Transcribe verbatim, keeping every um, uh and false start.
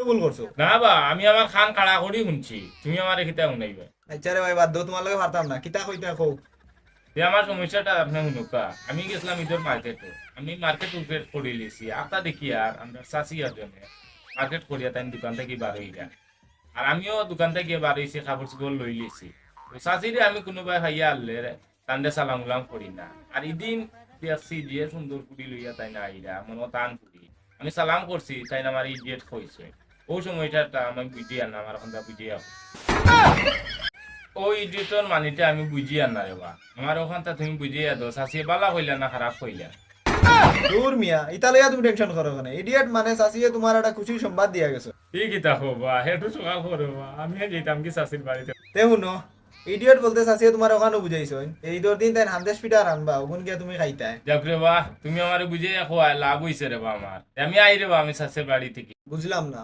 ভুল করছো। না বা, আমি আমার কান খাড়া করি হুনছি, তুমি আমারে কিতা হুনাইবা? আচ্ছা রে ভাই, বাদ দেও, তুমার লগে পারতাম না, কিতা কইতা কও। তে আমার সমস্যাটা আপনে হুনুক্কা। আমি গেছলাম ইদর মার্কেটো, আমি মার্কেট উর্কেট করি লিছি, আতা দেখি আর আমরা চাচি আর জনে মার্কেট করিয়া তাইন দোকান থাকি বার অইরা, আর আমিও দোকান থাকি বার অইছি, কাপড় চোপড় লই লিছি। তো চাচিরে আমি কুনুবায় পাইয়া আনলে তানরে সালাম উলাম করি না। আর ইদিন দেখছি যে সুন্দর ফুড়ি লইয়া তাইন আইরা, মনো তান ফুড়ি। আমি সালাম করছি, তাইন আমারে ইডিয়েট কইছে। অউ সময়টা আমি বুঝিয়ার না, আমার অখানতা বুঝিয়া। অউ ইডিয়েটর মানিটা আমি বুঝিয়ার না রে বা। আমার অখানতা তুমি বুঝিয়া দেও, চাচিয়ে বালা কইলা না খারাপ কইলা? দূর মিয়া, ইতা লইয়া তুমি টেনশন করো কেনে? ইডিয়েট মানে চাচিয়ে তুমার একটা খুশির সংবাদ দিয়া গেছে। ই কিতা কও বা, হেটু সকাল করো বা, আমি আর যাইতাম কি চাচির বাড়িত? তে হুনো, ইডিয়েট বলতে চাচিয়ে তুমার অখানো বুঝাইছইন। তে ইদর দিন তাইন হান্দেশ পিঠা রানবা, অগুন গিয়া তুমি খাইতায়। যাউক রে বা, তুমি আমারে বুঝাইয়া কওয়ায় লাভ অইছে রে বা আমার। তে আমি আই রে বা, আমি চাচির বাড়ি থাকি। বুঝলাম না,